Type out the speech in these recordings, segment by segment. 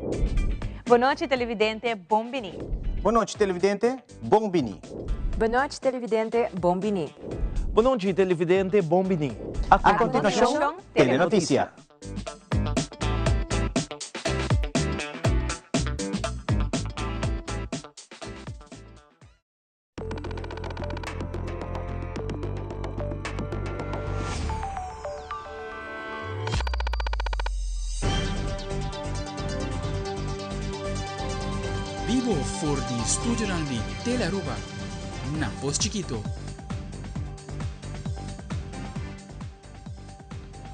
Bon nochi televidente, bon bini. Bon nochi televidente, bon bini. Bon nochi televidente, bon bini. Bon nochi televidente, bon bini. A continuacion, Telenoticia. Bibo for di studionan di Telearuba na Pos Chikito.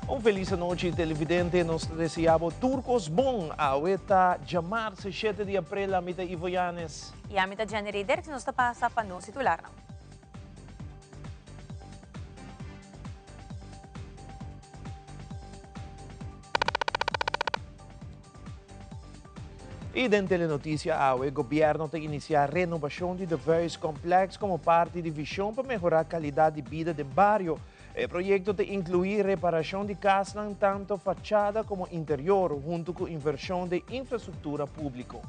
Un felis anochi televidente, nos ta desea bo tur kos bon. Awe ta djamarse shete di aprel, ami ta Ivo Yanes. I ami ta Jenny Rey-Derks, nos ta pasa pa nos titularnan. I den Telenoticia awe, Gobierno ta inicia renobacion di De Vuijs Complex como parti di vision pa mehora calidad di bida den bario. E proyecto ta inclui reparacion di casnan tanto fachada como interior hunto cu inversion den infrastructura publico.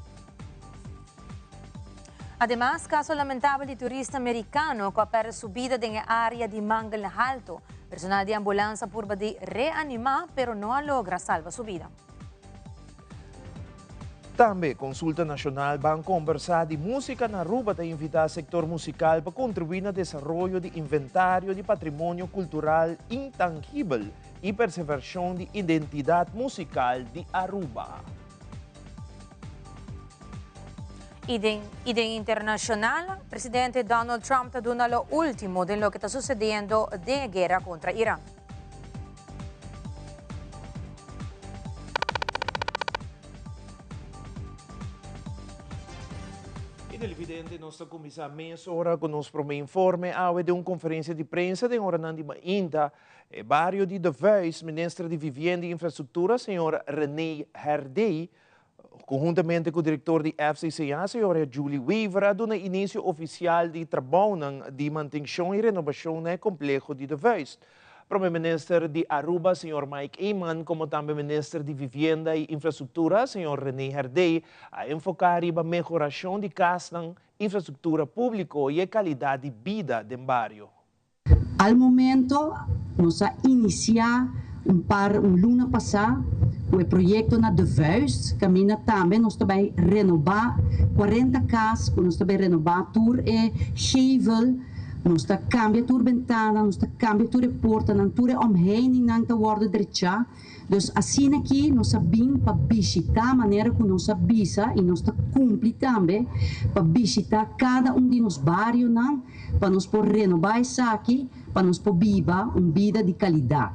Ademas, caso lamentabel di turista Mericano cu a perde su bida den e area di Mangel Halto. Personal di ambulans a purba di reanima, pero no a logra salba su bida. Tambe, Consulta Nacional Ban Combersa di Musica na Aruba ta invita sector musical pa contribui na desaroyo di inventario di patrimonio cultural intangibel y persevercion di identidad musical di Aruba. Y den y den internacional, presidente Donald Trump ta duna lo ultimo den loke ta sucediendo den e guera contra Iran. Y televidente, nos ta cuminsa mesora cu nos prome informe awe den un conferencia di prensa den oranan di mainta. E bario di De Vuijs, Minister di Vivienda y Infrastructura, señor René Herdé, conhuntamente cu director di FCCA, señora Julie Wever, a duna inicio oficial di trabounan di mantencion y renobacion na e compleho di De Vuijs. Prome Minister di Aruba, señor Mike Eman, como tambe Minister di Vivienda y Infrastructura, señor René Herdé, a enfoca riba mehoracion di casnan, infrastructura publico y e calidad di bida den bario. Al momento nos a inicia un par un luna pasa cu e proyecto na De Vuist, caminda tambe nos ta bay renoba 40 cas cu nos ta bay renoba tur e gevel, nos ta cambia tur bentana, nos ta cambia tur e portanan, tur e omheiningnan ta wordo drecha. Dus asina aki nos a bin pa bishita manera cu nos a bisa y nos ta cumpli tambe pa bishita cada un di nos barionan pa nos por renoba esaki pa nos por biba un bida di calidad.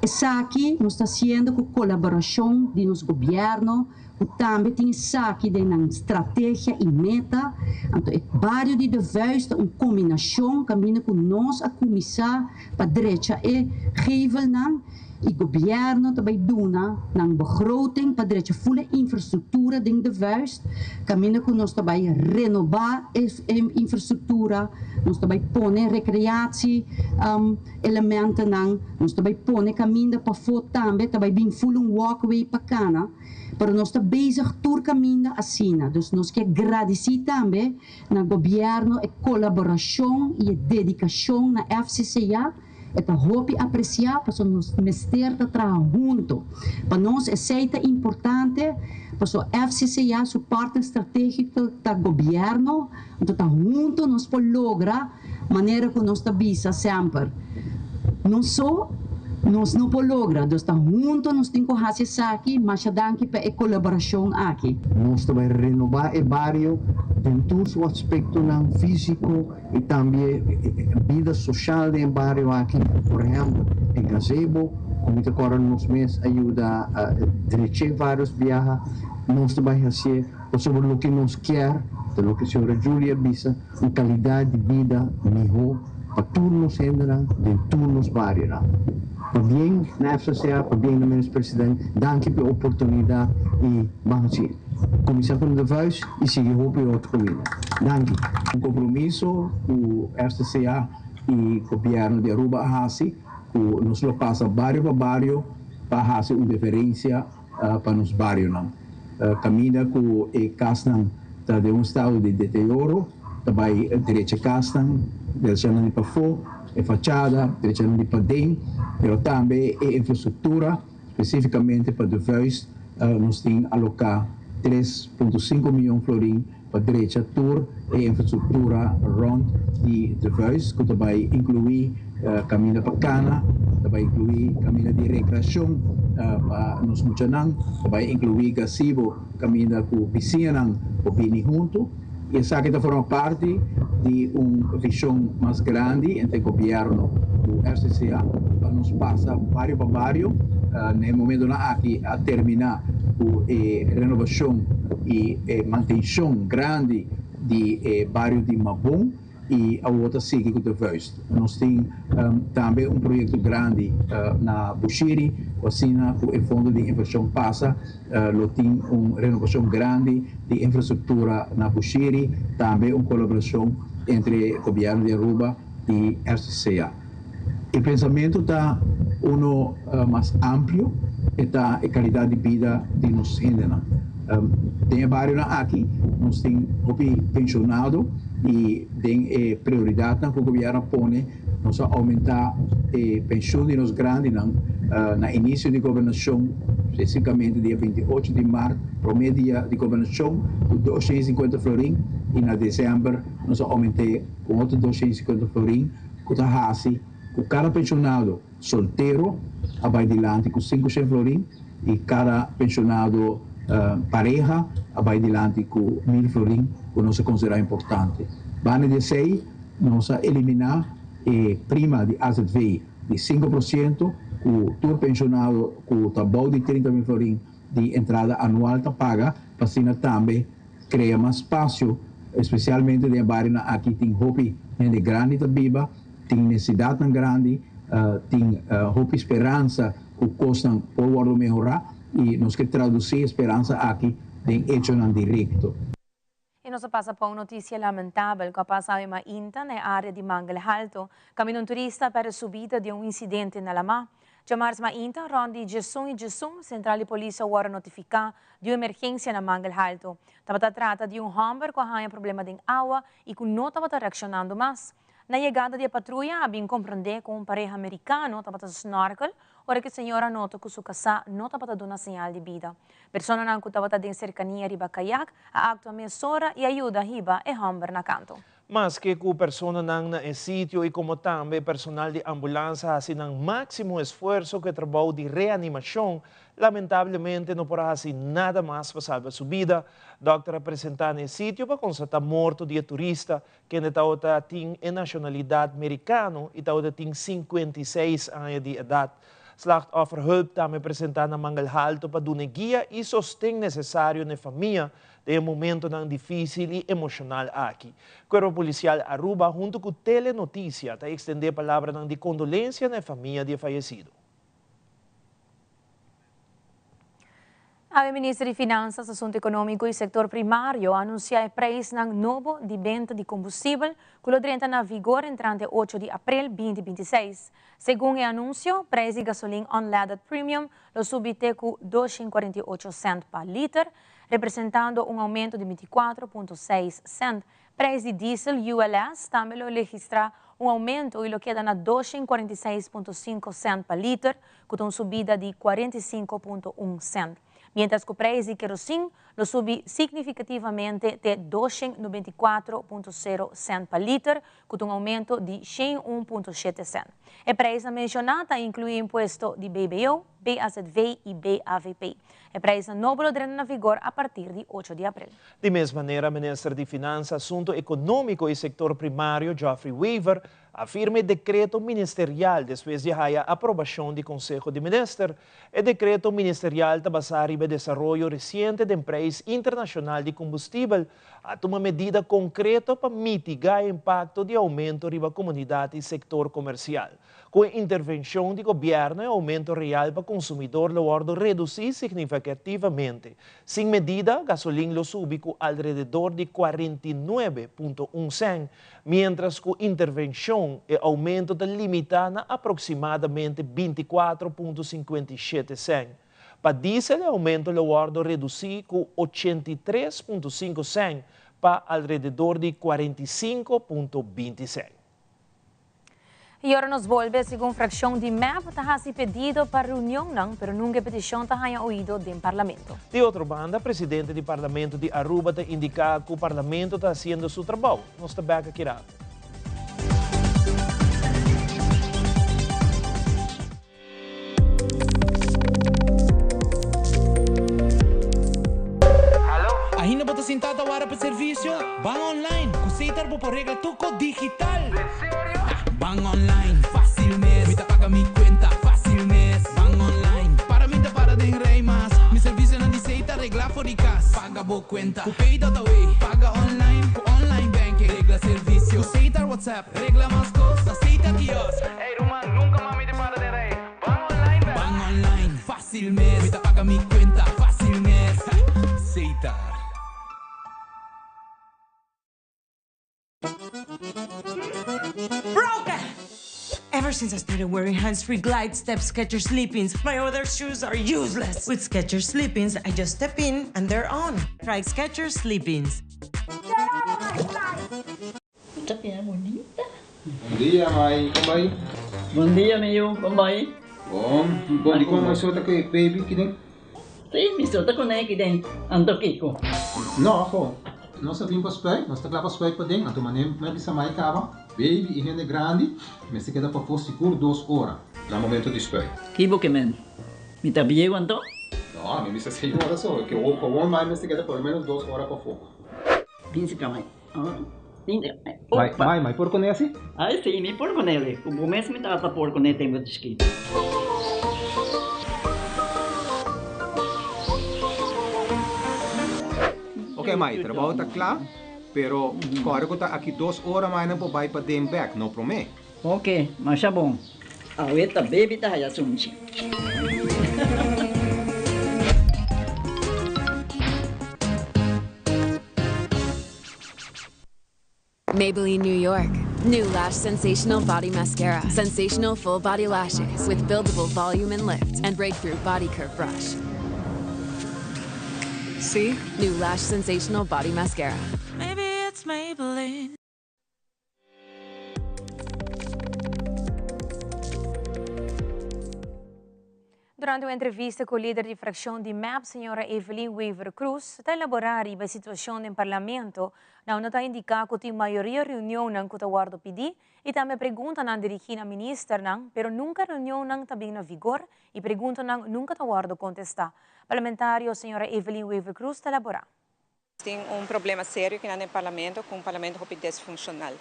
Esaki nos ta haciendo cu colaboracion di nos gobierno cu tambe tin esaki den nan strategia y meta. Anto e bario di De Vuijs ta un combinacion caminda cu nos a cuminsa pa drecha e gevelnan y gobierno ta bay duna nan begroting pa drecha full e infrastructura den De Vuijs caminda cu nos ta bay renoba e infrastructura, nos ta bay pone recreatie elementonan, nos ta bay pone caminda pafo tambe, ta bay bin full un walkway pa cana, pero nos ta bezig tur caminda asina, dus nos kier gradici tambe na gobierno e colaboracion y e dedicacion na FCCA e ta hopi aprecia pasobra nos mester ta traha hunto. Pa nos esey ta importante pasobra FCCA su partner strategico ta gobierno, anto ta hunto nos por logra manera cu nos ta bisa semper nos so nos no por logra, dus ta hunto nos tin cu haci esaki. Masha danki pa e colaboracion aki. Nos ta bay renoba e bario den tur su aspectonan fisico y tambe bida social den e bario aki. Por ehempel, e gazebo cu mi ta corda nos mes a yuda dreche varios biaha, nos ta bay hacié pasobra loke nos kier ta loke señora Julie a bisa, un calidad di bida miho pa tur nos hendenan den tur nos barionan. Pabien na FCCA, pabien na Minister President, danki pa e oportunidad y ban haci. Cuminsa cu De Vuijs y sigui hopi otro caminda. Danki. Un compromiso cu FCCA y Gobierno di Aruba a haci cu nos lo pasa bario pa bario pa haci un diferencia pa nos barionan. Kaminda ku e kasnan ta den un estado di deterioro, ta bai drecha e kasnan, drechanan di pafó, e fachada, drechanan di paden, pero tambe e infrastruktura, spesífikamente pa De Vuist nos tin aloká 3.5 mion florin pa drecha tur e infrastruktura rònt di De Vuist ku ta bai inkluí kaminda pa kana, ta bai inkluí kaminda di rekreashon pa nos muchanan, ta bai inkluí gazebo kaminda ku bisiñanan por bini huntu. I esaki ta forma parti di un vishon mas grandi entre gobièrnu ku RCCA pa nos pasa bario pa bario. Na e momentonan aki a terminá ku e renobashon i e mantenshon grandi di e bario di Mabon i awor ta sigui ku De Vuist. Nos tin tambe un proyekto grandi na Bushiri ku asina ku e fondo di invershon pasa lo tin un renobashon grandi di infrastruktura na Bushiri, tambe un kolaborashon entre gobièrnu di Aruba i RCCA. E pensamentu ta uno mas amplio, e ta e kalidat di bida di nos hendenan. Den e barionan aki nos tin hopi penshonado i den e prioridatnan ku gobièrnu a pone nos a oumentá e penshun di nos grandinan na inisio di gobernashon, spesifikamente dia 28 di mart, promé dia di gobernashon, ku 250 florin i na desèmber nos a oument'é ku otro 250 florin. Ku ta hasi ku kada penshonado soltero a bai dilanti ku 500 florin i kada penshonado pareha a bai dilanti ku 1000 florin ku nos a konsiderá importante. Banda di esei nos a eliminá e prima di azv di 5% ku tur penshonado ku ta bou di 30.000 florin di entrada anual ta paga pa asina tambe krea mas spasio, espesialmente den e barionan aki tin hopi hende grandi ta biba, tin nesesidatnan grandi, tin hopi speransa ku kosnan por wòrdu mehorá i nos ke tradusí e speransa aki den echonan direkto. I nos a pasa pa un notisia lamentabel ku a pasa awe mainta na e área di Mangel Halto, kaminda un turista a pèrdè su bida den un insidente na lamá. Djamars mainta, rònt di djesun i djesun, sentral di polis a wòrdu notifiká di un emergensia na Mangel Halto. Tabata trata di un hòmber ku a haña problema den awa i ku no tabata reakshonando mas. Na yegada di e patruya a bin komprondé ku un pareha merikano tabata snòrkel ora ku e señor a nota ku su kasá no tabata duna señal di bida. Personanan ku tabata den serkania riba kayak a aktua mesora i a yuda hiba e hòmber na kanto. Maske ku personanan na e sitio i komo tambe e personal di ambulans a hasi nan máksimo esfuerso ku e trabou di reanimashon, lamentablemente no por a hasi nada mas pa salba su bida. Dòkter a presentá na e sitio pa konstatá morto di e turista, kende tabata tin e nashonalidat merikano i tabata tin 56 aña di edat. Slachtofferhulp tambe a presentá na Mangel Halto pa duna e guia i sosten nesesario na e famia Den e momentonan difícil i emocional aki, Cuerpo Policial Aruba hunto cu Telenoticia ta extende palabranan di condolencia na e famia di e fayecido. Awe Minister di Finanzas, Asunto Economico y Sector Primario a anuncia e prijsnan nobo di benta di combustibel cu lo drenta na vigor entrante 8 di april 2026. Segun e anuncio, prijs di gasolin unleaded premium lo subi te cu 248 cent pa liter, representando un aumento di 24.6 cent. Prijs di diesel ULS tambe lo registra un aumento y lo keda na 246.5 cent pa liter, cu ta un subida di 45.1 cent. Mientras cu prijs di kerosin lo subi significativamente te 294.0 cent pa liter, cu ta un aumento di 101.7 cent. E prijsnan menciona ta inclui impuesto di BBO, BAZV y BAVP. E prijsnan nobo lo drenta na vigor a partir di 8 di april. Di mes manera, Minister di Finansa, Asunto Economico y Sector Primario, Geoffrey Wever, a firma e decreto ministerial despues di haya aprobacion di Conseho di Minister. E decreto ministerial ta basa riba e desaroyo reciente den prijs internacional di combustibel. A tuma medida concreto pa mitiga e impacto di aumento riba comunidad y sector comercial. Cu e intervencion di gobierno e aumento real pa consumidor lo wordo reduci significativamente. Sin medida, gasolin lo subi cu alrededor di 49.1 cent, mientras cu intervencion e aumento ta limita na aproximadamente 24.57 cent. Pa diesel e aumento lo wordo reduci cu 83.5 cent pa alrededor di 45.20 cent. Y ora nos bolbe, segun fraccion di MEP ta haci pedido pa reunionnan, pero nunca e peticion ta haya oido den Parlamento. Di otro banda, presidente di Parlamento di Aruba ta indica cu Parlamento ta haciendo su trabou. Nos ta bek aki rato. Ainda bo ta sintá ta wara pa servisio? Ban online! Ku Setar bo por regla tur kos digital! Ban online, fásil mes! Mi ta paga mi kuenta, fásil mes! Ban online, para mi ta para den rei mas! Mi servisionan di Setar reglá for di kas! Paga bo kuenta ku Pay.awe! Paga online ku online banking! Regla servisio ku Setar WhatsApp! Regla mas kos na Setar Kiosk! Ey ruman, nunka mas mi ta para den rei! Ban online bek! Ban online, fácil mes! Mi ta paga mi cuenta, fácil mes! Setar. Broken! Ever since I started wearing hands-free glide step Skechers slip-ins, my other shoes are useless. With Skechers slip-ins, I just step in and they're on. Try Skechers slip-ins. Ta bira bunita. Bon dia mai, kon bai? Bon dia mi yu, kon bai? Bon, bon di kon mi sota ku e baby kiden? Si, mi sota kuné kiden, anto kiko? No, ho, nos a bin pa spuit, nos ta kla pa spuit paden, anto manera mi a bisa mai kaba, baby i hende grandi mester keda pafó sigur dos ora na momento di spuit. Kibo ke men? Mi ta bieu anto? No, mi bisa señora so, ke gewoon mai mester keda por lo menos dos ora pafó. Binsi ka mai. Mai, mai, mai por kuné asi? Ai si, mi por kuné. Ku bo mes mi tata por kuné tempu di chikitu. Ok mai, trabou ta kla, pero kòrda ku ta aki dos ora mai nan por bai paden bèk, no promé. Ok, masha bon. Awe ta baby ta haya sunchi. Maybelline New York. New Lash Sensational Body Mascara. Sensational full body lashes with buildable volume and lift and breakthrough body curve brush. See? New Lash Sensational Body Mascara. Maybe it's Maybelline. Durante un entrevista cu lider di fraccion di mep, señora Evelyn Wever-Croes, ta elabora riba e situacion den Parlamento, na unda ta indica cu tin mayoria reunionnan cu ta wordo pidi y tambe preguntanan dirigi na ministernan, pero nunca reunionnan ta bin na vigor y preguntanan nunca ta wordo contesta. Parlamentario señora Evelyn Wever-Croes ta elabora. Tin un problema serio kinan den Parlamento cu un Parlamento hopi desfuncional.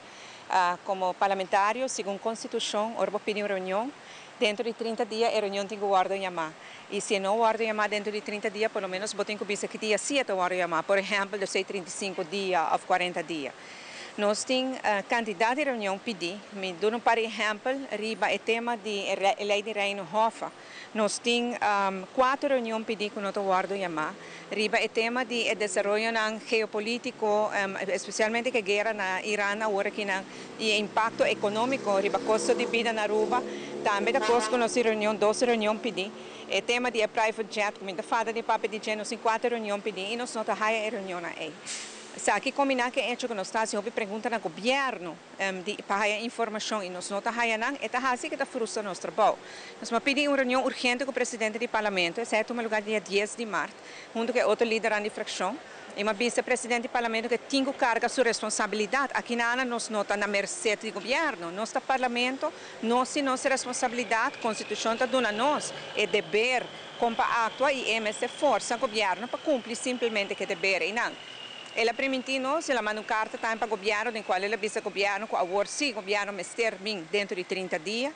Como parlamentario, segun Constitucion, ora bo pidi un reunion, dentro di 30 dia e reunion tin cu wordo yama. Y si e no wordo yama dentro di 30 dia, por lo menos bo tin cu bisa ki dia si e ta wordo yama, por ehempel, despues di 35 dia of 40 dia. Nos tin cantidad di reunion pidi. Mi duna un par di ehempel riba e tema di e ley di Reino Hoffa. Nos tin cuater reunion pidi cu no ta wordo yama riba e tema di e desaroyonan geopolitico, especialmente cu e guera na Iran awor akinan y e impacto economico riba costo di bida na Aruba. Tambe ta cos cu nos tin reunion, dos reunion pidi. E tema di e private jet cu mi ta fada di papia di dje, nos tin cuater reunion pidi y nos no ta haya e reunionnan ey. Esaki combina cu e hecho cu nos ta haci hopi pregunta na gobierno. di pa haya informashon i nos no ta haya nan, e ta hasi ku ta frustra nos trabou. Nos a pidi un reunion urgente ku presidente di parlamento, esei a tuma lugar dia dies di mart, huntu ku e otro lidernan di frakshon, i mi a bisa presidente di parlamento ku e tin ku karga su responsabilidat. Aki nana nos no ta na merset di gobièrnu, nos ta parlamento, nos tin nos responsabilidat, konstitushon ta duna nos e deber kon pa aktua i e mester forsa gobièrnu pa kumpli simpelmente ku e deber einan. El a primintí nos, el a manda un karta tambe pa gobièrnu den kual el a bisa gobièrnu ku awor sí gobièrnu mester bin dentro di 30 dia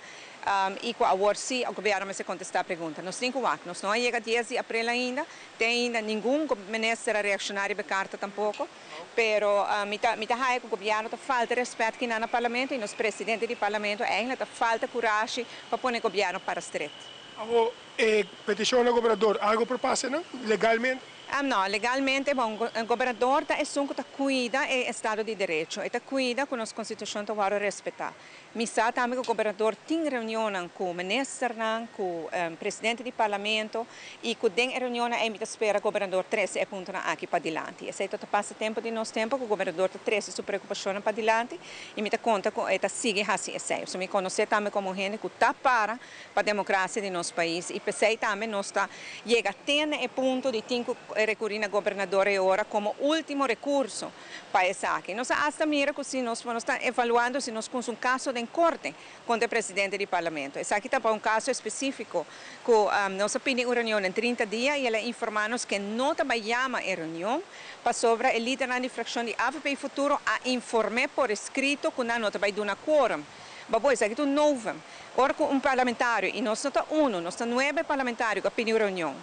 i ku awor sí gobièrnu mester kontestá pregunta. Nos tin ku wak. Nos no a yega dies di aprel ainda, te ainda ningun minister a reakshoná riba e karta tampoko, pero mi ta mi ta haya ku gobièrnu ta falta rèspèt kinan na parlamento i nos presidente di parlamento eigentlik ta falta kurashi pa pone gobièrnu para stret. Awor e petishon na gobernador algo por pasa nan legalmente? No, legalmente, bon, gobernador ta esun ku ta kuida e estado di derecho. E ta kuida ku nos konstitushon ta wòrdu respetá. Mi sa tambe ku gobernador tin reunionnan ku ministernan, ku presidente di parlamento i ku den e reunionnan ei mi ta spera gobernador trese e puntonan aki padilanti. Esei ta ta pasa tempu di nos tempu ku gobernador ta trese su preokupashonnan padilanti i mi ta konta ku e ta sigui hasi esei. Pasobra mi konosé tambe komo un hende ku ta para pa demokrasia di nos pais i p'esei tambe nos ta yega te na e punto di tin ku rekurí na gobernador e ora komo último rekurso. Pa esaki, nos a asta mira cu si nos nos ta evaluando si nos cunsa un caso den corte contra e presidente di Parlamento. Esaki ta pa un caso especifico cu nos a pidi un reunion den 30 dia y el a informa nos ke no ta bay yama e reunion pasobra e lidernan di fraccion di avp y Futuro a informe por escrito cu nan no ta bay duna quorum. Babo, esaki ta un novum. Ora cu un parlamentario, y nos no ta uno, nos ta nuebe parlamentario cu a pidi un reunion.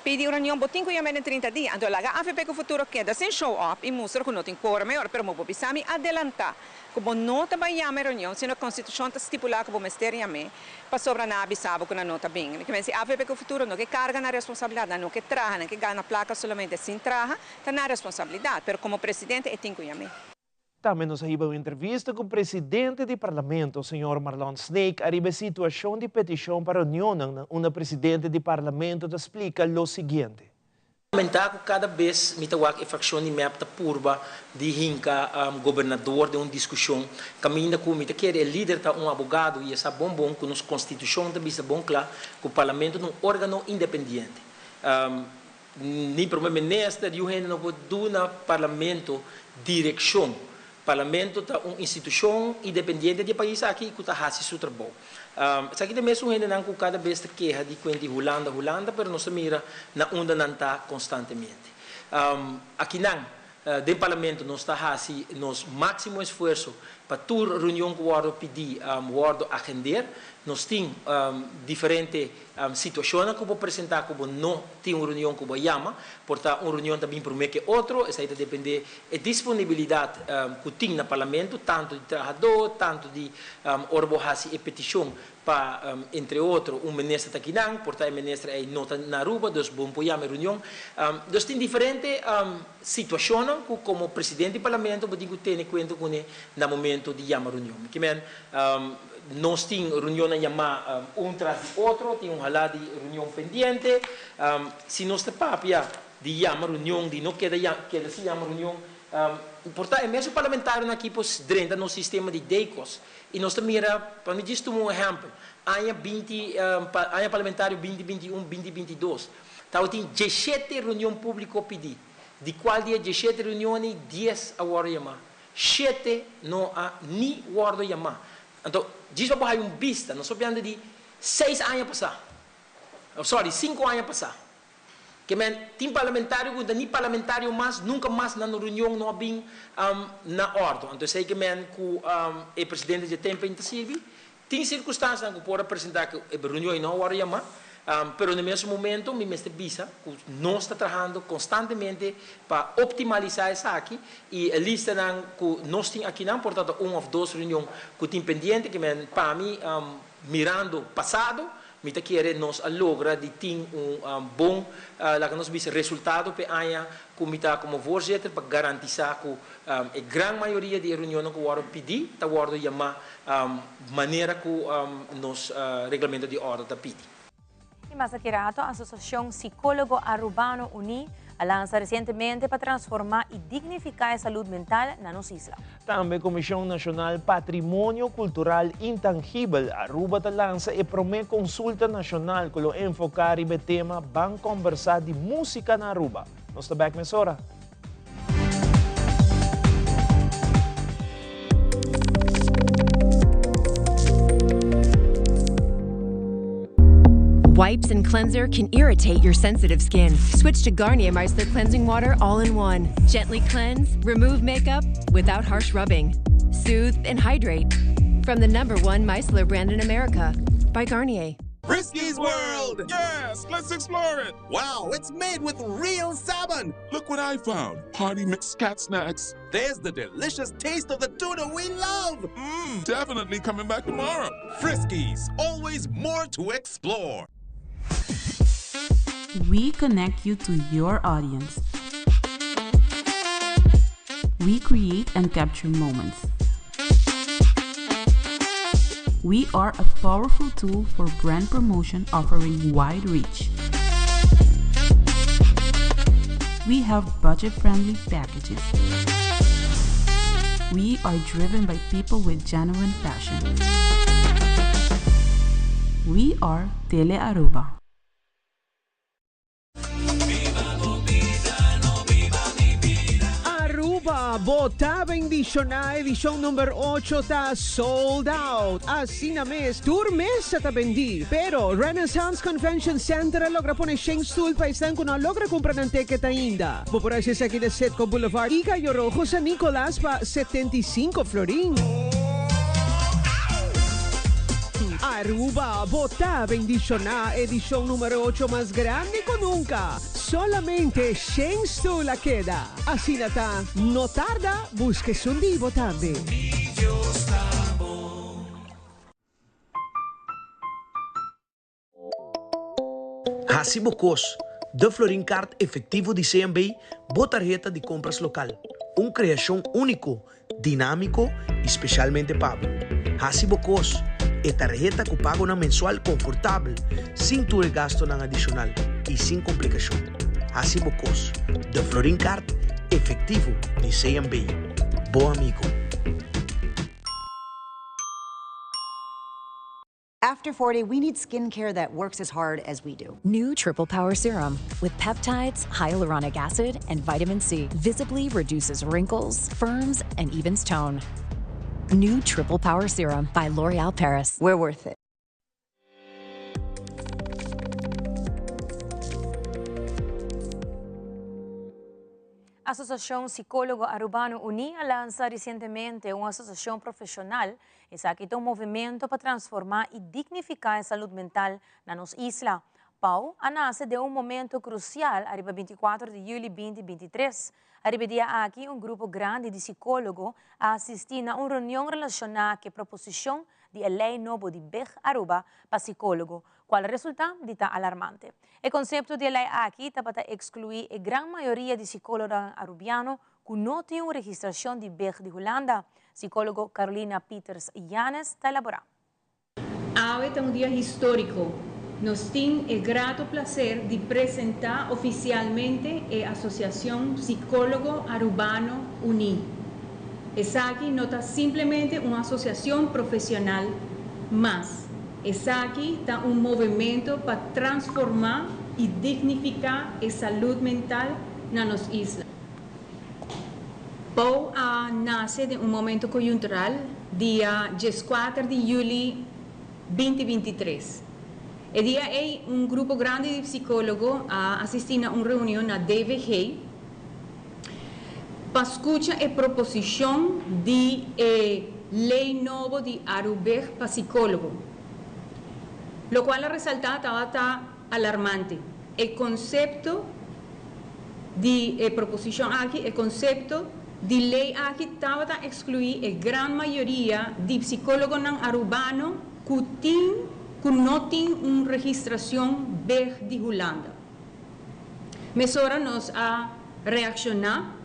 Pidi un reunion bo tin ku yam'é den 30 dia, anto laga avp ku Futuro keda sin show up i mustra ku no tin quorum e ora, pero bo por bisa mi adelantá ku bo no ta bai yama e reunion sino konstitushon ta stipulá ku bo mester yam'é pasobra nan a bisa bo ku nan no ta bin. Mi ke men si avp ku Futuro no ke karga nan responsabilidat, nan no ke traha, nan ke gana plaka solamente sin traha, ta nan responsabilidat, pero komo presidente e tin ku yam'é. Tambe nos a hiba un entrevista ku presidente di Parlamento, señor Marlon Sneek, ariba e situashon di petishon pa reunionnan na unda presidente di Parlamento ta splika lo siguiente. Lamentá ku kada bes mi ta wak e frakshon di mep ta purba di hinka gobernador den un diskushon kaminda ku mi ta kere e lider ta un abogado i e sa bon bon ku nos konstitushon ta bisa bon kla ku Parlamento ta un organo independiente. Ni prome minister yu hende no por duna Parlamento direccion. Parlamento ta un institucion independiente di e pais aki cu ta haci su trabou. Esaki ta mesun hendenan cu cada bes ta keha di cuenti Hulanda, Hulanda, pero nos ta mira na unda nan ta constantemente. Akinan den Parlamento nos ta haci nos maximo esfuerso pa tur reunion cu wordo pidi wordo agender. Nos tin diferente Situashonnan ku bo presentá ku bo no tin un reunion ku bo a yama, por ta un reunion ta bin promé ke otro, esei ta dependé e disponibilidat ku tin na Parlamento, tantu di trahadó, tantu di ora bo hasi e petishon pa entre otro un minister ta kinan, por ta e minister ei no ta na Aruba, dus bo no por yama e reunion. Dus tin diferente situashonnan ku komo presidente di Parlamento bo tin ku tene kuenta kuné na momento di yama reunion. Mi ke men Nos tin reunionnan yamá un tras di otro, tin un halá di reunion pendiente. Si nos ta papia di yama reunion, di no keda keda sin yama reunion, por ta e mesun parlamentarionan aki por drenta nos sistema di DECOS i nos ta mira, pa mi djis tuma un ehèmpel, aña binti, aña parlamentario binti binti un, binti binti dos, tabatin dieshete reunion públiko pidí, di kual di e dieshete reunionnan dies a wòrdu yamá. Shete no a ni wordo yamá. Anto, djis pa bo haya un bista, nos papiando di seis aña pasá, oh sorry, sinku aña pasá. Ke men, tin parlamentario ku no ta ni parlamentario mas, nunka mas nan reunion no a bin na ordo. Anto esei ke men ku e presidente dje tempo ainda ta sirbi. Tin sirkunstansianan ku por a presentá ku e reunion ei no a wòrdu yamá, pero na e mesun momento mi mester bisa ku nos ta trahando konstantemente pa optimalisá esaki i e listanan ku nos tin akinan por ta ta un òf dos reunion ku tin pendiente ke men pa mi mirando pasado mi ta kere nos a logra di tin un bon laga nos bisa resultado p'e aña ku mi ta komo voorzitter pa garantisá ku e gran mayoria di e reunionnan ku wòrdu pidí ta wòrdu yamá manera ku nos reglamento di òrdu ta pidi. I mas aki rato Asosiashon Sikólogo Arubano Uní a lansa resientemente pa transformá i dignifiká e salud mental na nos isla. Tambe Komishon Nashonal Patrimonio Kultural Intangibel Aruba ta lansa e promé konsulta nashonal ku lo enfoká riba e tema Ban Kòmbersá di Músika na Aruba. Nos ta bèk mesora. Wipes and cleanser can irritate your sensitive skin. Switch to Garnier Micellar Cleansing Water all-in-one. Gently cleanse, remove makeup without harsh rubbing. Soothe and hydrate. From the number one micellar brand in America, by Garnier. Friskies World! Yes, let's explore it! Wow, it's made with real salmon! Look what I found! Party mix cat snacks. There's the delicious taste of the tuna we love! Mmm, definitely coming back tomorrow. Friskies, always more to explore. We connect you to your audience. We create and capture moments. We are a powerful tool for brand promotion offering wide reach. We have budget friendly packages. We are driven by people with genuine passion. We are Tele Aruba. Aruba, bo ta bendiciona edicion number ocho ta sold out. Asina mes, tur mesa ta bendi. Pero Renaissance Convention Center a logra pone shen stoel pa esnan cu no a logra cumpra nan ticket ainda. Bo por haci esaki na Citgo Boulevard y Cayo Rojo, San Nicolas pa 75 florin. Aruba, bo ta bendiciona edicion numero ocho mas grandi cu nunca. Solamente shen stoel a keda. Asina ta, no tarda, busca esun di bo tambe. Hasi bo kos, De Florin Card Efectivo di CMB, bo tarheta di kompras lokal. Un kreashon úniko, dinámiko i spesialmente pa bo. Hasi bo kos, e tarheta ku pagonan mensual konfortabel, sin tur e gastunan adishonal i sin komplikashon. Hasi bo kos, De Florin Card Efectivo di CMB, bo amigo. After 40, we need skincare that works as hard as we do. New Triple Power Serum with peptides, hyaluronic acid, and vitamin C visibly reduces wrinkles, firms, and evens tone. New Triple Power Serum by L'Oreal Paris. We're worth it. Asociacion Psicologo Arubano Uni a lansa recientemente un asociacion profesional. Esaki ta un movimento pa transforma y dignifica e salud mental na nos isla. PAO a nace den un momento crucial ariba 24 di juli 2023. Ariba e dia aki un grupo grandi di psicologo a asisti na un reunion relaciona cu e proposicion di e ley nobo di big Aruba pa psicologo, cual a resulta di ta alarmante. E concepto di e ley aki tabata exclui e gran mayoria di psicologonan Arubiano cu no tin un registracion di big di Hulanda, psicologo Carolina Pieters Yanes ta elabora. Awe ta un dia historico. Nos tin e grato placer di presenta oficialmente e Asociacion Psicologo Arubano Uni. Esaki no ta simplemente un asociacion profesional mas. Esaki ta un movemento pa transforma y dignifica e salud mental na nos isla. Pou a nace den un momento coyuntural, dia dieskuater di juli binti bintitres. E dia ei un grupo grandi di psicologo a asisti na un reunion na DVG pa scucha e proposicion di e ley nobo di Arubeg pa psicologo. Locual a resalta tabata alarmante. E concepto di e proposicion aki, e concepto di ley aki tabata exclui e gran mayoria di psicologonan Arubano cu tin cu no tin un registracion beg di Hulanda. Mesora nos a reacciona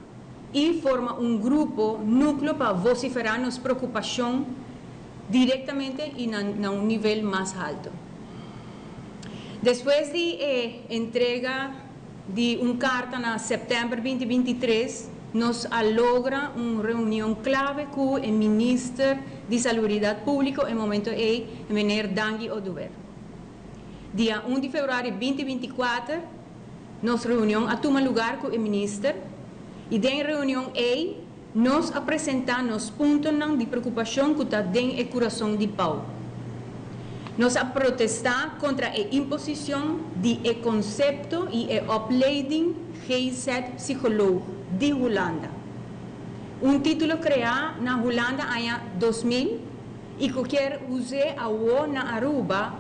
y forma un grupo nucleo pa vocifera nos preocupacion directamente y na na un nivel mas halto. Despues di e entrega di un carta na september binti binti tres, nos a logra un reunion clave cu e Minister di Salubridad Publico e momento ey, e meneer Dangui Oduber. Dia un di februari binti binti kuater, nos reunion a tuma lugar cu e Minister y den e reunion ey nos a presenta nos puntonan di preocupacion cu ta den e curason di pao. Nos a protesta contra e imposicion di e concepto y e opleiding GZ Psycholoog di Hulanda. Un titulo crea na Hulanda aña 2000 y cu kier use awo na Aruba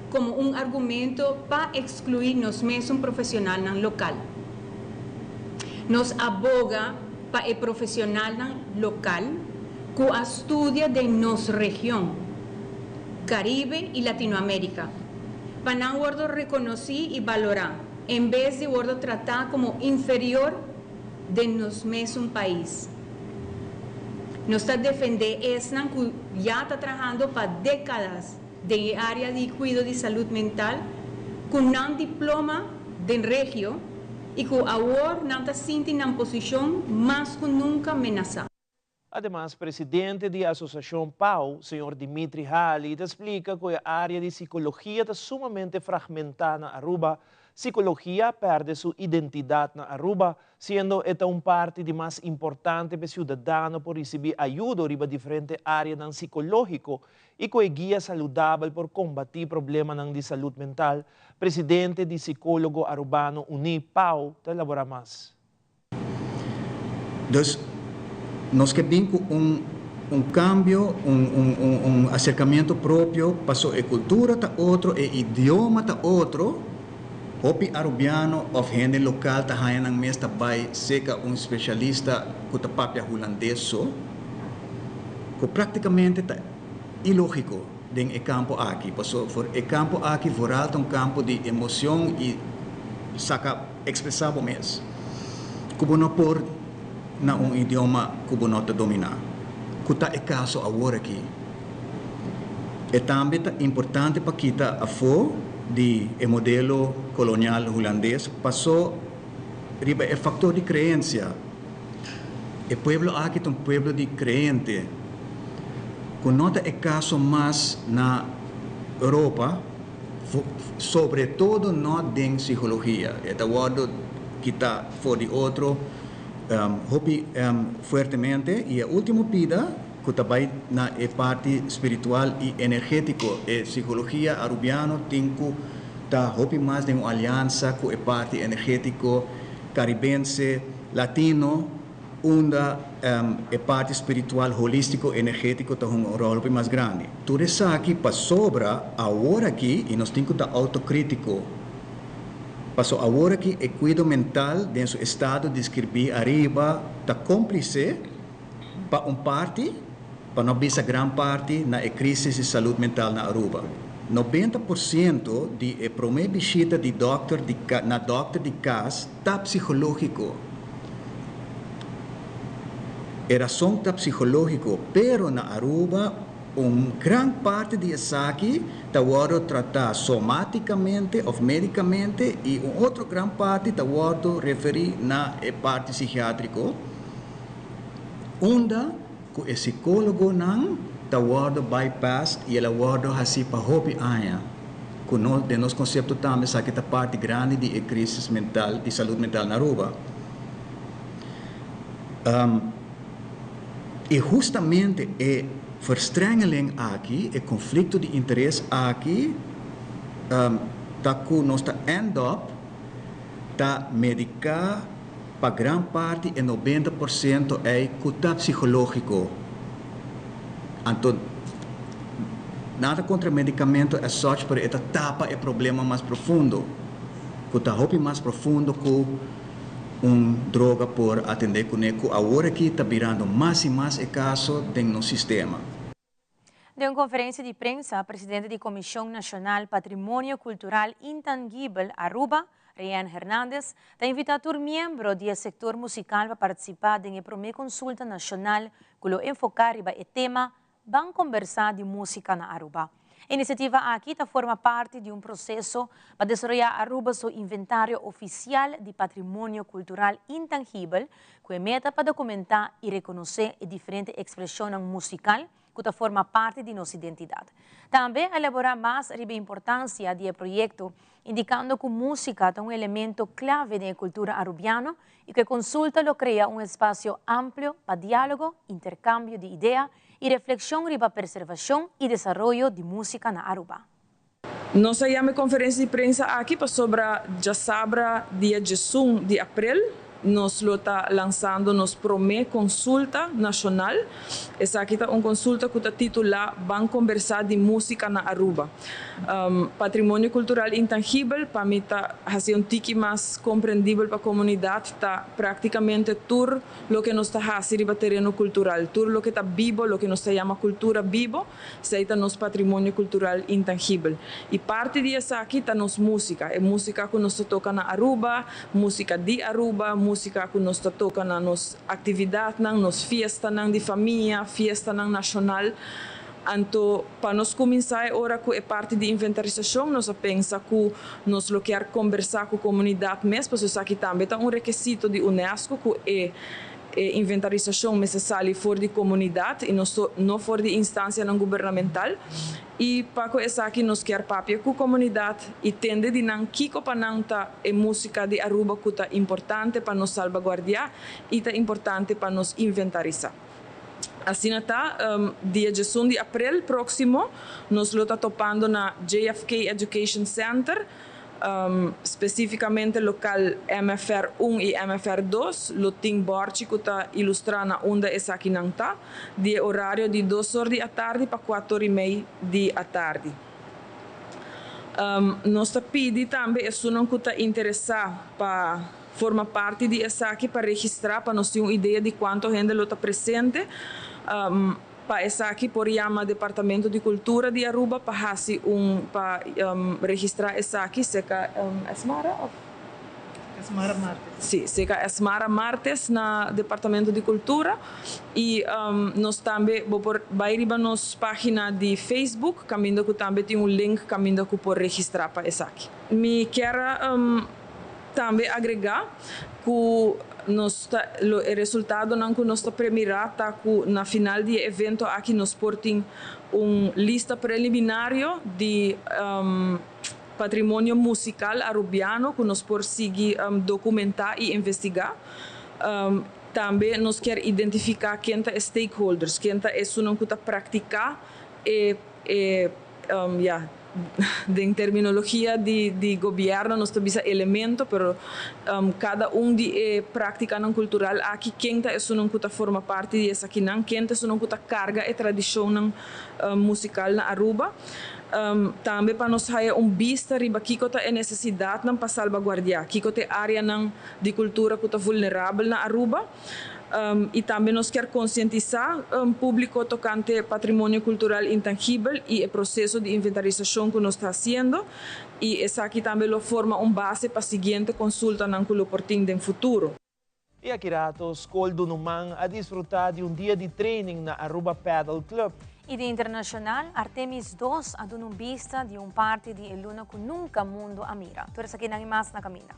como un argumento pa exclui nos mesun profesionalnan local. Nos a boga pa e profesionalnan local cu a studia den nos region, Caribe y Latinoamerica, pa nan wordo reconoci y balora. En bes di wordo trata como inferior den nos mesun pais. Nos ta defende esnan cu ya ta trahando pa decadas den e area di cuido di salud mental cu nan diploma den regio y cu awor nan ta sinti nan posicion mas cu nunca menasa. Ademas, presidente di Asociacion PAO, señor Dimitri Hali, ta splica cu e area di psicologia ta sumamente fragmenta na Aruba. Psicologia a perde su identidad na Aruba, siendo e ta un parti di mas importante pa e ciudadano por ricibi ayudo riba diferente areanan psicologico y cu e guia saludabel por combati problemanan di salud mental, presidente di Psicologo Arubano Uni, PAO, ta elabora mas. Dus nos ke bin ku un un kambio, un un un un aserkamentu propio, paso e kultura ta otro, e idioma ta otro, hopi arubiano òf hende lokal ta haña nan mes ta bai seka un spesialista ku ta papia hulandes so, ku praktikamente ta ilógiko den e kampo aki, paso for e kampo aki vooral ta un kampo di emocion i saka. Ekspresá bo mes ku bo no por na un idioma ku bo no ta dominá, ku ta e kaso awor aki. E tambe ta importante pa kita afó di e modelo kolonial hulandes pasó riba e faktor di kreensia. E pueblo aki ta un pueblo di kreente, ku no ta e kaso mas na Europa. Sobre todo no den psicologia. E ta wordo kita for di otro hopi fuertemente. Y e ultimo pida cu ta bay na e parti spiritual y energetico. E psicologia Arubiano tin cu ta hopi mas den un alianza cu e parti energetico Caribense, Latino. Unda e parti spiritual holístiko energétiko ta hunga un ròl hopi mas grandi. Tur esaki pasobra awor aki, i nos tin ku ta outokritiko, paso awor aki e kuido mental den su estado deskribí ariba ta kómplise pa un parti, pa no bisa gran parti, na e krísis di salud mental na Aruba. 90% di e promé bishita di dòkter di na dòkter di kas ta psikológiko. E rason ta psikológiko, pero na Aruba un gran parti di esaki ta wòrdu tratá somátikamente òf médikamente i un otro gran parti ta wòrdu referí na e parti sikiátriko, unda ku e sikólogonan ta wòrdu bypassed i el a wòrdu hasí pa hopi aña, ku no den nos konsepto tambe esaki ta parti grandi di e krisis mental di salud mental na Aruba. I hustamente e verstrengeling aki, e konflikto di interes aki ta ku nos ta end up ta mediká pa gran parti e 90% ei ku ta psikológiko. Anto nada kontra medikamento as such pero e ta tapa e problema mas profundo, ku ta hopi mas profundo ku un droga por atendé kuné ku awor aki ta birando mas i mas e kaso den nos sistema. Den un conferencia di prensa, presidente di Comision Nacional Patrimonio Cultural Intangibel Aruba, Rianne Hernandez, ta invita tur miembro di e sector musical pa participa den e prome consulta nacional cu lo enfoca riba e tema Ban Combersa di Musica na Aruba. E iniciativa aki ta forma parti di un proceso pa desaroya Aruba su inventario oficial di patrimonio cultural intangibel cu e meta pa documenta y reconoce e diferente expresionnan musical cu ta forma parti di nos identidad. Tambe a elabora mas riba e importancia di e proyecto, indicando cu musica ta un elemento clave den e cultura Arubiano y cu e consulta lo crea un espacio amplio pa dialogo, intercambio di idea y reflexion riba preservacion y desaroyo di musica na Aruba. Nos a yama e konferensia di prensa aki pasobra djasabra dia 11 di aprel. Nos lo ta lansando nos promé konsulta nashonal. Esaki ta un konsulta ku ta titulá Ban kombersá di músika na Aruba. Patrimonio kultural intangibel pa mi ta hasi un tiki mas komprendibel pa komunidat ta práktikamente tur loke nos ta hasi riba tereno kultural, tur loke ta bibo, loke nos ta yama kultura bibo. Esei ta nos patrimonio kultural intangibel. I parti di esaki ta nos músika, e músika ku nos ta toka na Aruba, músika di Aruba, músika ku nos ta toka na nos aktividatnan, nos fiestanan di famia, fiestanan nashonal. Anto pa nos kuminsá e ora ku e parti di inventarisashon nos a pensa ku nos lo kier kombersá ku komunidat mes, pasobra esaki tambe ta un rekesito di unesco ku e E inventarisashon mester sali for di komunidat i no for di instansianan gubernamental. I pa ku esaki nos kier papia ku komunidat i tende di nan kiko pa nan ta e músika di Aruba ku ta importante pa nos salbaguardiá i ta importante pa nos inventarisá. Asina ta, dia diesun di aprel próksimo nos lo ta topando na JFK Education Center. Spesífikamente lokal MFR un i MFR dos lo tin bòrchi ku ta ilustrá na unda esakinan ta, di e orario di dos or di atardi pa kuator i mei di atardi. Nos ta pidi tambe esunnan ku ta interesá pa forma parti di esaki pa registrá pa nos tin un idea di kuantu hende lo ta presente. Pa esaki por yama Departamento di Cultura di Aruba pa haci un pa registra esaki seca Esmara of? Esmara Martes. Si, seca Esmara Martes na Departamento di Cultura y nos tambe bo por bay riba nos pagina di Facebook caminda cu tambe tin un link caminda cu por registra pa esaki. Mi kier a Tambe agregá ku nos ta lo e resultadonan ku nos ta premirá ta ku na final di e evento aki nos por tin un lista preliminario di patrimonio musical arubiano ku nos por sigui dokumentá i investigá. Tambe nos kier identifiká ken ta e stakeholders, ken ta esunnan ku ta praktiká e e ya den terminologia di di gobierno nos ta bisa elemento pero cada un di e practicanan cultural aki ken ta esunnan cu ta forma parti di esakinan, ken ta esunnan cu ta carga e tradicionnan musical na Aruba. Tambe pa nos haya un bista riba kico ta e necesidadnan pa salbaguardia, kico ta e areanan di cultura cu ta vulnerabel na Aruba. I tambe nos kier konsientisá públiko tokante patrimonio kultural intangibel i e proseso di inventarisashon ku nos ta hasiendo i esaki tambe lo forma un base pa siguiente konsultanan ku lo por tin den futuro. I aki rato Skol Dunuman a disfrutá di un dia di training na Aruba Paddle Club. I di internashonal, Artemis dos a duna un bista di un parti di e luna ku nunka mundu a mira. Tur esakinan i mas na kaminda.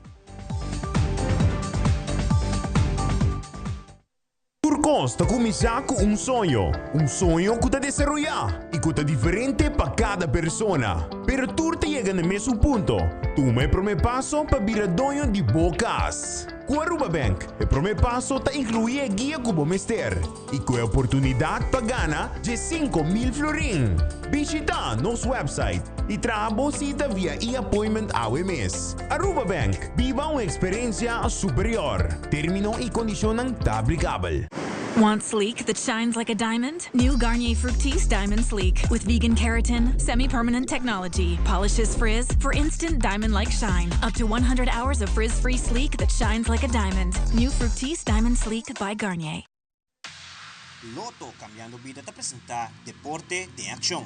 Tur kos ta kuminsá ku un soño, un soño ku ta desaroyá i ku ta diferente pa kada persona. Pero tur ta yega na e mesun punto, tuma e promé paso pa bira doño di bo kas. Ku Aruba Bank, e promé paso ta inkluí e guia ku bo mester i ku e oportunidat pa gana 10,000 florin. Bishitá nos website i traha bo sita via e-appointment awe mes. Aruba Bank, biba un eksperensia superior. Término i kondishonnan ta aplikabel. Want sleek that shines like a diamond? New Garnier Fructis Diamond Sleek with vegan keratin, semi-permanent technology, polishes frizz for instant diamond-like shine. Up to 100 hours of frizz-free sleek that shines like a diamond. New Fructis Diamond Sleek by Garnier. Lotto Cambiando Bida ta presenta Deporte den Accion.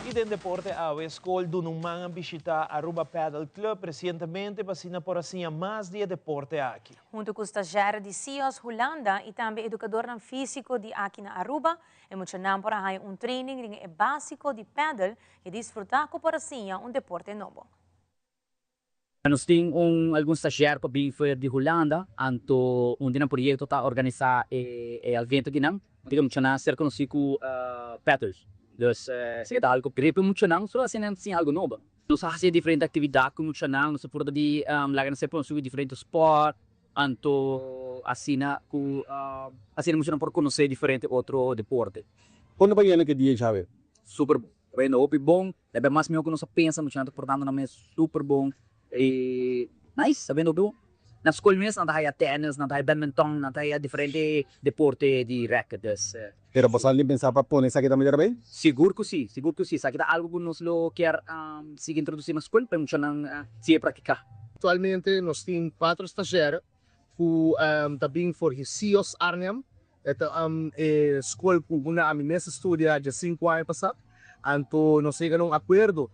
Y den deporte awe Skol Dunuman a bishita Aruba Padel Club recientemente pa asina por a siña mas di e deporte aki. Hunto cu stagiaire di CIOS Hulanda y tambe educadornan fisico di aki na Aruba, e muchanan por a haya un training den e basico di padel y disfruta cu por a siña un deporte nobo. Nos tin un algun stagiair ku a bin for di Hulanda, anto un di nan proyekto ta organisá e evento akinan. Tin muchanan a ser konosí ku Peters. Dus esaki ta algu great pa e muchanan, solo asina nan ta siña algu nobo. Nos a hasi diferente aktividat ku muchanan, nos a purba di laga nan ser konosí ku diferente spòrt, anto asina ku asina muchanan por konosé diferente otro deporte. Kon ta bayendo ke dia, Xavier? Super bon. Ta bayendo hopi bon, ta bay mas mihor ku nos a pensa, muchanan ta portando nan mes super bon y nice, ta bayendo hopi bon. Na skol mes nan ta haya tennis, nan ta haya badminton, nan ta haya diferente deporte di racket, dus. Pero boso a pensa pa pone esaki tambe dera bay? Sigur ku si, sigur ku si. Esaki ta algu ku nos lo kier sigui introdusi na skol pa e muchanan sigui praktiká. Aktualmente nos tin kuater stazjèr ku ta bin for di CIOS Arnhem. E ta e skol ku unda ami mes a studia dje sinku aña pasá. Anto nos a yega na un akuerdo,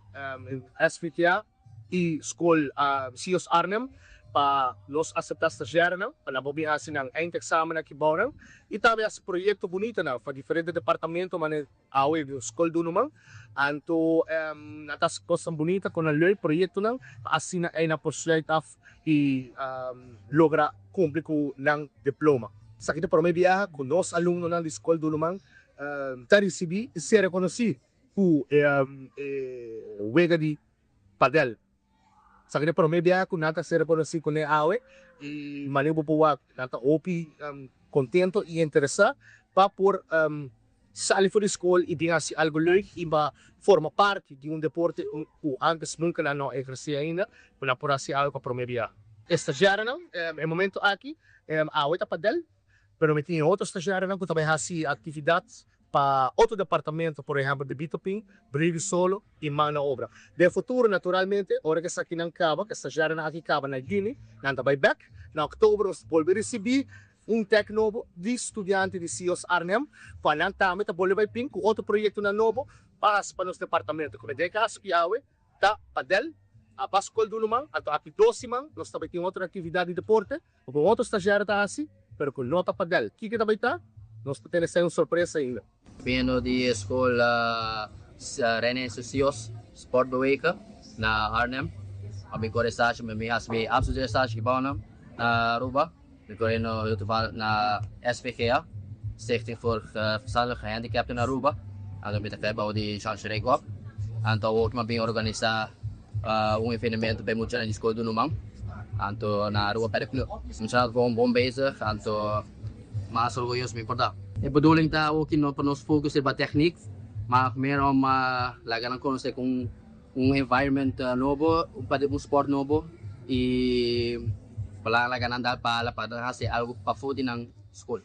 SVTA i skol CIOS Arnhem, pa nos aseptá stazjèrenan pa nan por bin hasi nan eindexamen aki bou nan i tambe hasi proyekto bunitanan pa diferente departamento manera Awe di un skol dunu man, anto nan ta hasi kosnan bunita ku nan leuk proyektonan pa asina ei nan por sluit af i logra kumpli ku nan diploma. Esaki ta prome biaha ku nos alumnonan di skol dunu man ta risibí i ser rekonosí ku e wega di padel. Esaki ta prome biaha ku nan ta ser rekonosí kuné awe i manera bo por wak nan ta hopi kontento i interesá pa por Sali for di skol i bin hasi algu leuk i ba forma parti di un deporte ku antes nunka nan no a ehersé ainda, ku nan por hasi algu pa promé bia. E stazjèrenan e momento aki awe ta padel, pero mi tin e otro stazjèrenan ku ta bai hasi aktividat pa otro departamento, por ehèmpel di Bitopin, Brivi Solo i Man na Obra. Den futuro naturalmente ora ku esakinan kaba, ku e stazjèrenan aki kaba na yüni, nan ta bai bèk. Na òktober nos ta bolbe risibí Un tèk nobo di studiante di CIOS Arnhem, pa nan tambe ta bolbe bai bin ku otro proyektonan nobo pa hasi pa nos departamento. Ku den e kaso ki awe ta padel, a ba skol dunu man, anto aki dos siman nos ta bai tin otro aktividat di deporte ku un otro stazjèr ta hasi, pero ku no ta padel. Kiko ta bai ta? Nos ta tene esei un sorpresa ainda. Biniendo di e skol René Susios Sport Bewegen na Arnhem. A bin kore stage, mi bin hasi mi afstudeerstage gebouw na Aruba. Mi kore no heel toevallig na SVGA, Stichting voor Verstandelijk Gehandicapten in Aruba. Anto mi ta kai bou di Jean Schreck op. Anto awor mi a bin organisa un evenemento pa e muchanan di skol Dunuman. Anto na Aruba Padel Club. Muchanan ta bon bon bezig, anto. Mas orguyoso mi por ta. E bedoeling ta oki no pa nos focus riba techniek, maar meer om laga nan conoce cu un environment nobo, un sport nobo y pa laga nan dal pala pa nan haci algo pafo di nan school.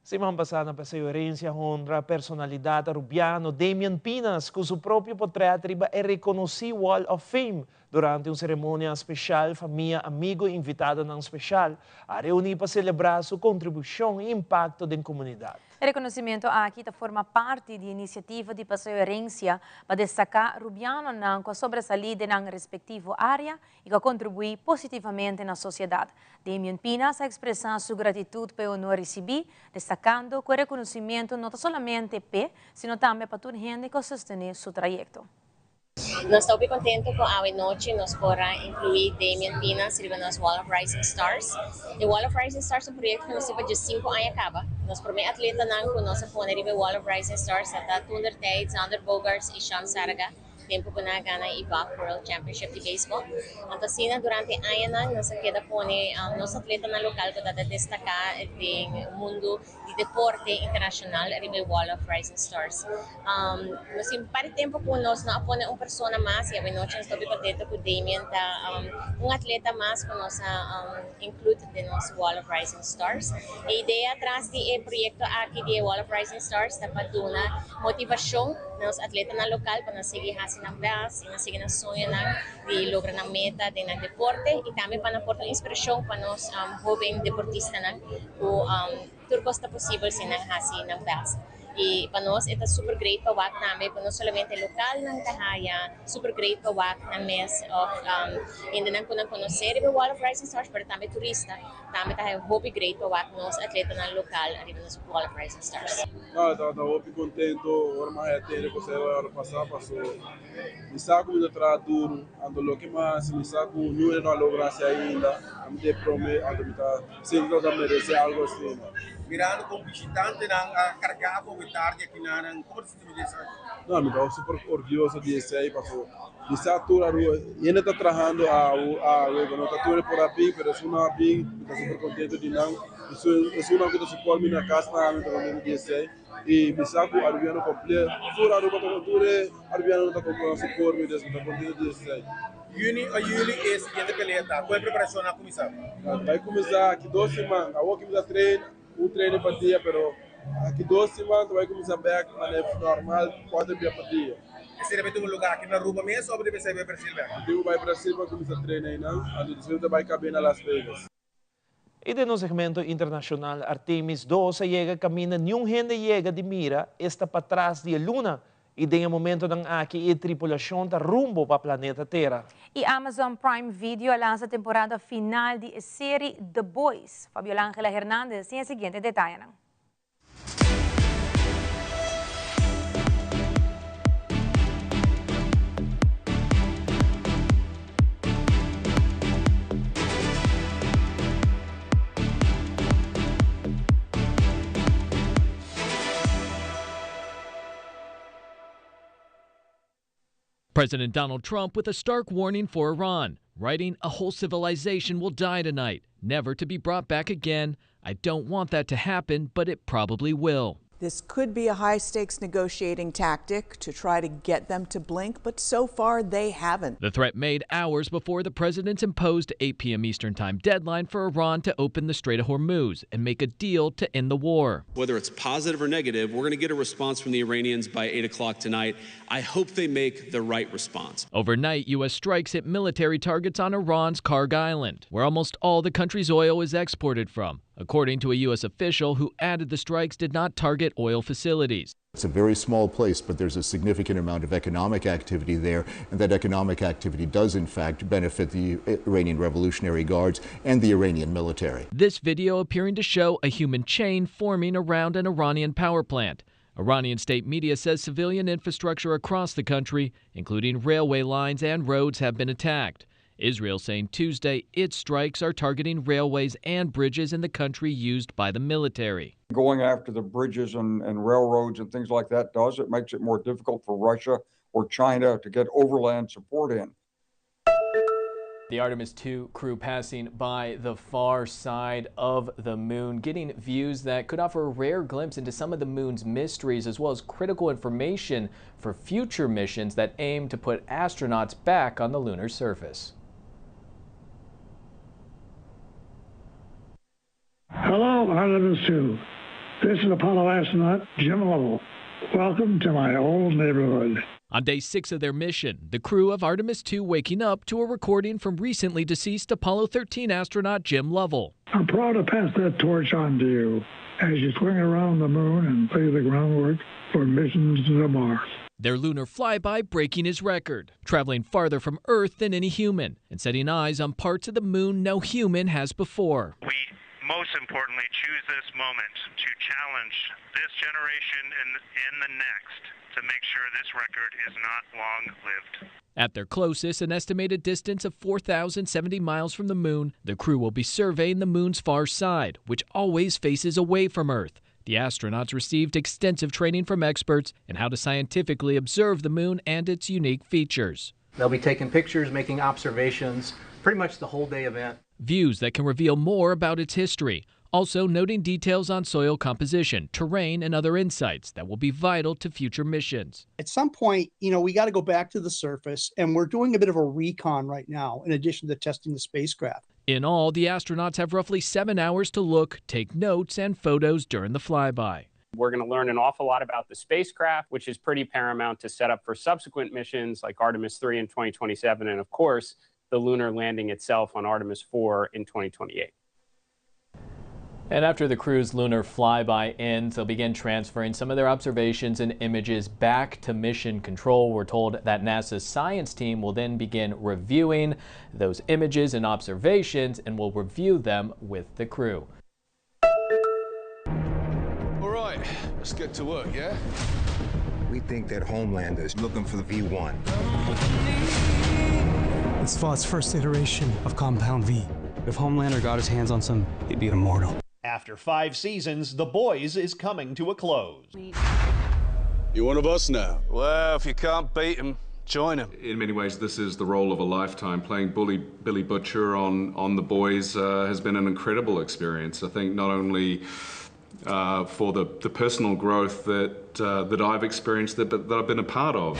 Siman pasá na Paseo Herencia honra personalidad Arubiano Damian Pinas cu su propio potret riba e reconoci Wall of Fame. Durante un ceremonia special famia, amigo y invitadonan special a reuni pa celebra su contribucion y impacto den comunidad. E reconocimento aki ta forma parti di iniciativa di Paseo Herencia pa destaca Rubianonan cu a sobresali den nan respectivo area y cu a contribui positivamente na sociedad. Damian Pinas a expresa su gratitud pa e honor ricibi, destacando cu e reconocimento no ta solamente p'e, sino tambe pa tur hende cu a sostene su trayecto. Nos ta hopi contento cu awe nochi nos por a inclui Damian Pinas riba nos Wall of Rising Stars. E Wall of Rising Stars ta un proyecto cu nos tin pa diescinco aña caba. Nos prome atletanan cu nos a pone riba e Wall of Rising Stars ta ta Toender Tijd, Xander Bogaerts y Sean Saraga. Tempu ku nan a gana e IBAF World Championship di beisbòl. Anto asina durante e añanan nos a keda pone nos atletanan lokal ku ta ta destaká den mundu di deporte internashonal riba e Wall of Rising Stars. Nos tin un par di tempu ku nos no a pone un persona mas i awenochi nos ta hopi kontento ku Damian ta un atleta mas ku nos a include den nos Wall of Rising Stars. E idea tras di e proyekto aki di e Wall of Rising Stars ta pa duna motivashon na nos atletanan lokal pa nan sigui hasi nan best i nan sigui nan soñonan di logra nan meta den nan deporte i tambe pa nan por ta un inspirashon pa nos hoben deportistanan ku tur kos ta posibel si nan hasi nan best. I pa nos e ta super great pa wak tambe ku no solamente lokalnan ta haya super great pa wak nan mes òf hendenan ku nan konosé riba e Wall of Rising Stars pero tambe turista tambe ta haya hopi great pa wak nos atletanan lokal riba nos Wall of Rising Stars. No, ta hopi kontento ora mi a haya tende ku esei ora pasá paso mi sa ku mi ta traha duru anto loke mi a hasi mi sa ku niun hende no a logra hasi ainda ami ta e prome anto mi ta sinti ku ta merese algu asina. Mirando kon bishitantenan a kargá bo awe tardi akinanan, komo ta sinti bo di esaki? No, mi ta super orguyoso di esei paso mi sa tur Aruba hende ta trahando awe, awe, no ta tur por a bin pero esun nan a bin mi ta super kontento di nan. Esunnan ku ta support mi na kas tambe mi ta kontentu di esei i mi sa ku Arubiano kompleto tur Aruba ta tur e Arubianonan ta support mi dus mi ta kontentu di esei. Juni o juli e siguiente pelea ta. Kon e preparashon a kuminsá? Bai kuminsá aki dos siman. Awor ki mi ta train un training pa dia pero aki dos siman ta bai kuminsá bek manera normal kuater bia pa dia. Esei ta bai tuma lugar aki na Aruba mes o bo ta pensa bai Brasil bek? Mi tin ku bai Brasil pa kuminsá train einan anto despues mi ta bai kab'é na Las Vegas. I den nos segmento internashonal Artemis dos a yega kaminda niun hende yega di mira esta patras di e luna i den e momentonan aki e tripulashon ta rumbo pa planeta Tera. I Amazon Prime Video a lansa temporada final di e seri The Boys. Fabiola Angela Hernandez tin e siguiente detayenan. President Donald Trump with a stark warning for Iran, writing, A whole civilization will die tonight, never to be brought back again. I don't want that to happen, but it probably will. This could be a high stakes negotiating tactic to try to get them to blink, but so far they haven't. The threat made hours before the president's imposed 8 p.m. Eastern Time deadline for Iran to open the Strait of Hormuz and make a deal to end the war. Whether it's positive or negative, we're going to get a response from the Iranians by 8 o'clock tonight. I hope they make the right response. Overnight, U.S. strikes hit military targets on Iran's Kharg Island, where almost all the country's oil is exported from, according to a U.S. official who added the strikes did not target oil facilities. It's a very small place, but there's a significant amount of economic activity there, and that economic activity does, in fact, benefit the Iranian Revolutionary Guards and the Iranian military. This video appearing to show a human chain forming around an Iranian power plant. Iranian state media says civilian infrastructure across the country, including railway lines and roads, have been attacked. Israel saying Tuesday its strikes are targeting railways and bridges in the country used by the military. Going after the bridges and, and railroads and things like that does. It makes it more difficult for Russia or China to get overland support in. The Artemis 2 crew passing by the far side of the moon, getting views that could offer a rare glimpse into some of the moon's mysteries as well as critical information for future missions that aim to put astronauts back on the lunar surface. Hello, Artemis 2. This is Apollo astronaut Jim Lovell. Welcome to my old neighborhood. On day six of their mission, the crew of Artemis 2 waking up to a recording from recently deceased Apollo 13 astronaut Jim Lovell. I'm proud to pass that torch on to you as you swing around the moon and lay the groundwork for missions to Mars. Their lunar flyby breaking his record, traveling farther from Earth than any human and setting eyes on parts of the moon no human has before. We most importantly choose this moment to challenge this generation and, and the next to make sure this record is not long lived. At their closest, an estimated distance of 4,070 miles from the moon, the crew will be surveying the moon's far side, which always faces away from Earth. The astronauts received extensive training from experts in how to scientifically observe the moon and its unique features. They'll be taking pictures, making observations, pretty much the whole day event. Views that can reveal more about its history, also noting details on soil composition, terrain, and other insights that will be vital to future missions. At some point, you know, we got to go back to the surface, and we're doing a bit of a recon right now, in addition to testing the spacecraft. In all, the astronauts have roughly seven hours to look, take notes, and photos during the flyby. We're going to learn an awful lot about the spacecraft, which is pretty paramount to set up for subsequent missions like Artemis 3 in 2027, and of course, the lunar landing itself on Artemis 4 in 2028. And after the crew's lunar flyby ends, they'll begin transferring some of their observations and images back to mission control. We're told that NASA's science team will then begin reviewing those images and observations and will review them with the crew. All right, let's get to work, yeah? We think that Homelander is looking for the V1. It's Vought's first iteration of Compound V. If Homelander got his hands on some, he'd be immortal. After five seasons, The Boys is coming to a close. You're one of us now. Well, if you can't beat 'em, Join him. In many ways, this is the role of a lifetime. Playing Bully, Billy Butcher on, on The Boys has been an incredible experience. I think not only for the, the personal growth that, that I've experienced, that, but that I've been a part of.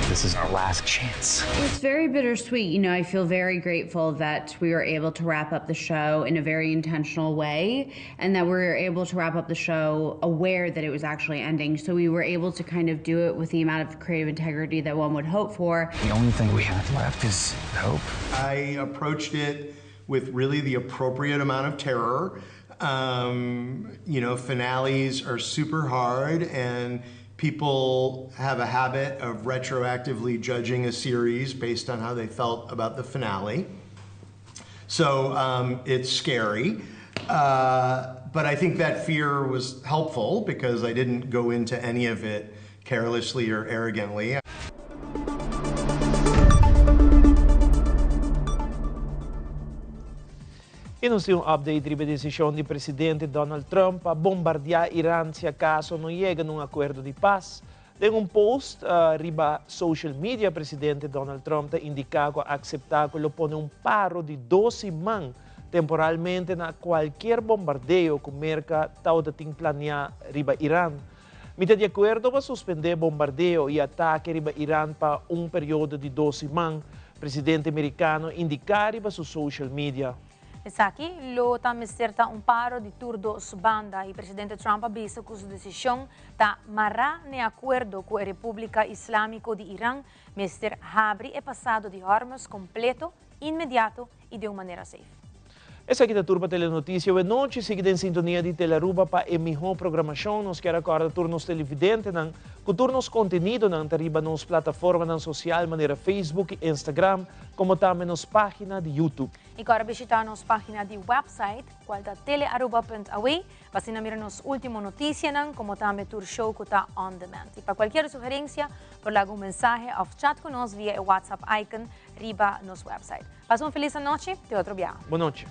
This is our last chance. It's very bittersweet. You know, I feel very grateful that we were able to wrap up the show in a very intentional way and that we were able to wrap up the show aware that it was actually ending. So we were able to kind of do it with the amount of creative integrity that one would hope for. The only thing we have left is hope. I approached it with really the appropriate amount of terror. You know, finales are super hard and people have a habit of retroactively judging a series based on how they felt about the finale. So it's scary. But I think that fear was helpful because I didn't go into any of it carelessly or arrogantly. I nos tin un update riba e desishon di presidente Donald Trump pa bombardiá Iran si akaso no yega na un akuerdo di pas. Den un post riba social media presidente Donald Trump ta indiká ku a akseptá ku lo pone un paro di dos siman temporalmente na kualkier bombardeo ku Merka tabata tin planiá riba Iran. Mi ta di akuerdo pa suspendé bombardeo i atake riba Iran pa un periodo di dos siman, presidente merikano indiká riba su social media. Esaki lo ta mester ta un paro di tur dos banda i presidente Trump a bisa ku su desishon ta mará n'e akuerdo ku e Repúblika Islámiko di Iran mester habri e pasado di Hormuz kompleto, inmediato i den un manera safe. Esaki ta tur pa Telenoticia awe nochi. Sigui den sintonia di Telearuba pa e miho programacion. Nos kier a corda tur nos televidentenan cu tur nos contenidonan ta riba nos plataformanan social manera Facebook y Instagram, como tambe nos pagina di YouTube. Y corda bishita nos pagina di website, cual ta telearuba.awe, pa asina mira nos ultimo noticianan, como tambe tur show cu ta on demand. Y pa cualkier sugerencia, por laga un mensahe of chat cu nos via e WhatsApp icon riba nos website. Pasa un feliz anochi, te otro biaha. Bon nochi.